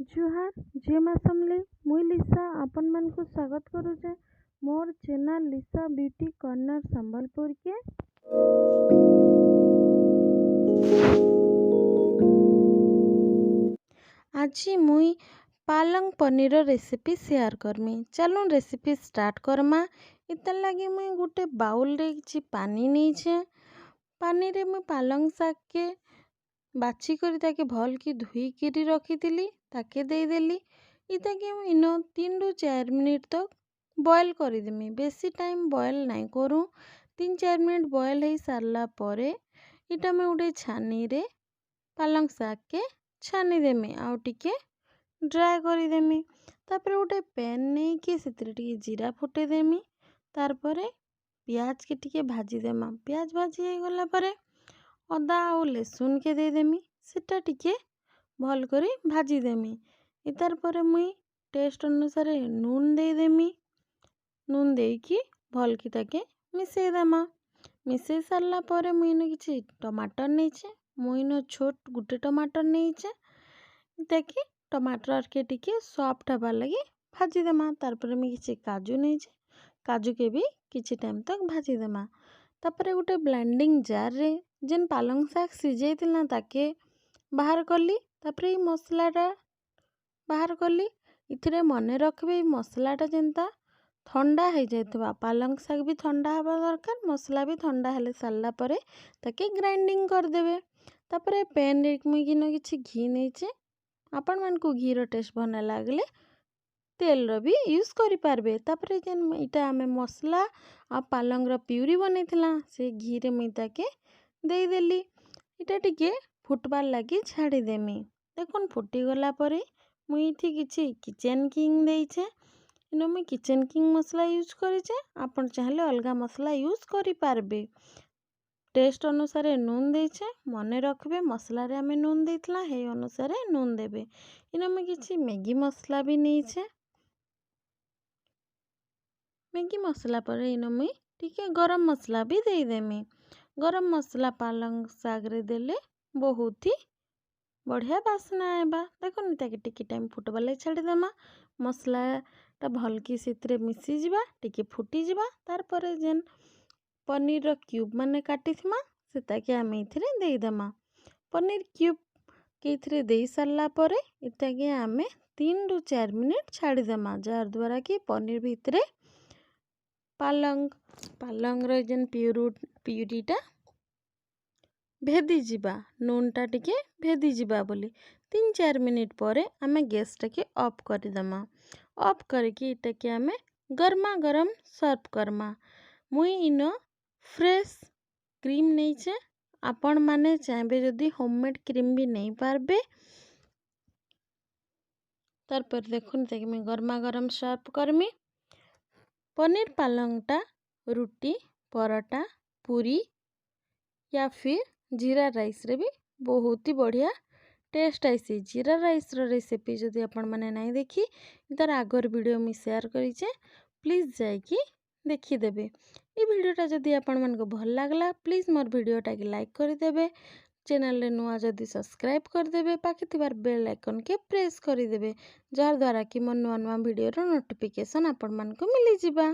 ଜୁହାର, ଜୟ ମା ସମଲେଇ। ମୁଇଁ ଲିସା ଆପଣମାନଙ୍କୁ ସ୍ୱାଗତ କରୁଛେ ମୋର୍ ଚ୍ୟାନେଲ୍ ଲିସା ବ୍ୟୁଟି କର୍ଣ୍ଣର ସମ୍ବଲପୁରକେ। ଆଜି ମୁଇଁ ପାଲଙ୍ଗ ପନିରର ରେସିପି ସେୟାର କରମି। ଚାଲୁନ୍, ରେସିପି ଷ୍ଟାର୍ଟ କର୍ମା। ଇତାର୍ ଲାଗି ମୁଇଁ ଗୋଟେ ବାଉଲରେ କିଛି ପାନି ନେଇଛେ। ପାନିରେ ମୁଇଁ ପାଲଙ୍ଗ ଶାଗକେ ବାଛିକରି ତାକେ ଭଲକି ଧୁଇକିରି ରଖିଥିଲି, ତାକେ ଦେଇଦେଲି। ଇତାକେ ଇନ 3ରୁ 4 ମିନିଟ୍ ତକ୍ ବଏଲ୍ କରିଦେମି। ବେଶୀ ଟାଇମ୍ ବଏଲ୍ ନାଇଁ କରୁଁ। 3-4 ମିନିଟ୍ ବଏଲ୍ ହେଇ ସାରିଲା ପରେ ଇଟା ମୁଇଁ ଗୋଟେ ଛାନିରେ ପାଲଙ୍ଗ ଶାଗକେ ଛାନିଦେମି ଆଉ ଟିକେ ଡ୍ରାଏ କରିଦେମି। ତାପରେ ଗୋଟେ ପ୍ୟାନ୍ ନେଇକି ସେଥିରେ ଟିକେ ଜିରା ଫୁଟେଇଦେମି। ତାର୍ ପରେ ପିଆଜକେ ଟିକେ ଭାଜିଦେମା। ପିଆଜ ଭାଜି ହେଇଗଲା ପରେ ଅଦା ଆଉ ଲେସୁନକେ ଦେଇଦେମି, ସେଟା ଟିକେ ଭଲ୍ କରି ଭାଜିଦେମି। ଇତାର୍ ପରେ ମୁଇଁ ଟେଷ୍ଟ ଅନୁସାରେ ନୁନ୍ ଦେଇଦେମି। ନୁନ୍ ଦେଇକି ଭଲକି ତାକେ ମିଶେଇଦେମା। ମିଶେଇ ସାରିଲା ପରେ ମୁଇଁ ଇନ କିଛି ଟମାଟର ନେଇଛେ। ମୁଇଁ ଇନ ଛୋଟ ଗୁଟେ ଟମାଟର ନେଇଛେ। ତାକେ ଟମାଟରକେ ଟିକେ ସଫ୍ଟ ହେବାର୍ ଲାଗି ଭାଜିଦେମା। ତାର୍ ପରେ ମୁଇଁ କିଛି କାଜୁ ନେଇଛେ, କାଜୁକେ ବି କିଛି ଟାଇମ୍ ତକ୍ ଭାଜିଦେମା। ତାପରେ ଗୋଟେ ବ୍ଲେଣ୍ଡିଂ ଜାର୍ରେ ଯେନ୍ ପାଲଙ୍ଗ ଶାଗ ସିଝେଇଥିଲା, ତାକେ ବାହାର କଲି। ତାପରେ ଏଇ ମସଲାଟା ବାହାର କଲି। ଏଥିରେ ମନେ ରଖିବେ, ଏଇ ମସଲାଟା ଯେନ୍ତା ଥଣ୍ଡା ହେଇଯାଇଥିବା। ପାଲଙ୍ଗ ଶାଗ ବି ଥଣ୍ଡା ହେବା ଦରକାର, ମସଲା ବି ଥଣ୍ଡା ହେଲେ ସାରିଲା ପରେ ତାକେ ଗ୍ରାଇଣ୍ଡିଙ୍ଗ କରିଦେବେ। ତାପରେ ପ୍ୟାନ୍ରେ ମୁଇଁ କିନ କିଛି ଘି ନେଇଛେ। ଆପଣମାନଙ୍କୁ ଘିର ଟେଷ୍ଟ ଭଲ ନାଇଁ ଲାଗିଲେ ତେଲର ବି ୟୁଜ୍ କରିପାରିବେ। ତାପରେ ଯେନ୍ ଇଟା ଆମେ ମସଲା ଆଉ ପାଲଙ୍ଗର ପିଉରି ବନେଇଥିଲା, ସେ ଘିରେ ମୁଇଁ ତାକେ ଦେଇଦେଲି। ଇଟା ଟିକେ ଫୁଟବାର୍ ଲାଗି ଛାଡ଼ିଦେମି। ଦେଖୁନ୍, ଫୁଟିଗଲା ପରେ ମୁଇଁ ଏଠି କିଛି କିଚେନ୍ କିଙ୍ଗ ଦେଇଛେ। ଇନ ମୁଇଁ କିଚେନ୍ କିଙ୍ଗ ମସଲା ୟୁଜ୍ କରିଛେ, ଆପଣ ଚାହିଁଲେ ଅଲଗା ମସଲା ୟୁଜ୍ କରିପାରିବେ। ଟେଷ୍ଟ ଅନୁସାରେ ନୁନ୍ ଦେଇଛେ। ମନେ ରଖିବେ, ମସଲାରେ ଆମେ ନୁନ୍ ଦେଇଥିଲା, ହେଇ ଅନୁସାରେ ନୁନ୍ ଦେବେ। ଇନ ମୁଇଁ କିଛି ମ୍ୟାଗି ମସଲା ବି ନେଇଛେ। ମ୍ୟାଗି ମସଲା ପରେ ଇନ ମୁଇଁ ଟିକେ ଗରମ ମସଲା ବି ଦେଇଦେମି। ଗରମ ମସଲା ପାଲଙ୍ଗ ଶାଗରେ ଦେଲେ ବହୁତ ହି ବଢ଼ିଆ ବାସ୍ନା ଆଇବା। ଦେଖୁନ୍, ତାକେ ଟିକେ ଟାଇମ୍ ଫୁଟବାର୍ ଲାଗି ଛାଡ଼ିଦେମା। ମସଲାଟା ଭଲକି ସେଥିରେ ମିଶିଯିବା, ଟିକେ ଫୁଟିଯିବା। ତାର୍ ପରେ ଯେନ୍ ପନିରର କ୍ୟୁବ୍ ମାନେ କାଟିଥିମା, ସେଟାକେ ଆମେ ଏଥିରେ ଦେଇଦେମା। ପନିର କ୍ୟୁବ୍ ଏଇଥିରେ ଦେଇ ସାରିଲା ପରେ ଏଟାକେ ଆମେ 3ରୁ 4 ମିନିଟ୍ ଛାଡ଼ିଦେମା, ଯାହାଦ୍ୱାରା କି ପନିର ଭିତରେ ପାଲଙ୍ଗର ଯେନ୍ ପିଉରିଟା ଭେଦିଯିବା, ନୁନ୍ଟା ଟିକେ ଭେଦିଯିବା ବୋଲି। 3-4 ମିନିଟ୍ ପରେ ଆମେ ଗ୍ୟାସ୍ଟାକେ ଅଫ୍ କରିଦେମା। ଅଫ୍ କରିକି ଏଟାକେ ଆମେ ଗରମା ଗରମ ସର୍ଭ କର୍ମା। ମୁଇଁ ଇନ ଫ୍ରେଶ୍ କ୍ରିମ୍ ନେଇଛେ, ଆପଣମାନେ ଚାହିଁବେ ଯଦି ହୋମମେଡ଼୍ କ୍ରିମ୍ ବି ନେଇପାରବେ। ତାରପରେ ଦେଖୁନ୍, ତାକେ ମୁଇଁ ଗରମା ଗରମ ସର୍ଭ କରମି। ପନିର ପାଲଙ୍ଗଟା ରୁଟି, ପରଟା, ପୁରୀ ୟା ଫିର୍ ଜିରା ରାଇସ୍ରେ ବି ବହୁତ ହି ବଢ଼ିଆ ଟେଷ୍ଟ ଆଇସି। ଜିରା ରାଇସ୍ର ରେସିପି ଯଦି ଆପଣମାନେ ନାଇଁ ଦେଖି, ତାର ଆଗର ଭିଡ଼ିଓ ମୁଇଁ ସେୟାର କରିଛେ, ପ୍ଲିଜ୍ ଯାଇକି ଦେଖିଦେବେ। ଏଇ ଭିଡ଼ିଓଟା ଯଦି ଆପଣମାନଙ୍କୁ ଭଲ ଲାଗଲା, ପ୍ଲିଜ୍ ମୋର ଭିଡ଼ିଓଟାକେ ଲାଇକ୍ କରିଦେବେ। ଚ୍ୟାନେଲରେ ନୂଆ ଯଦି ସବସ୍କ୍ରାଇବ୍ କରିଦେବେ, ପାଖେ ଥିବାର ବେଲ୍ ଆଇକନ୍କେ ପ୍ରେସ୍ କରିଦେବେ, ଯାହାଦ୍ୱାରା କି ମୋ ନୂଆ ନୂଆ ଭିଡ଼ିଓର ନୋଟିଫିକେସନ୍ ଆପଣମାନଙ୍କୁ ମିଳିଯିବା।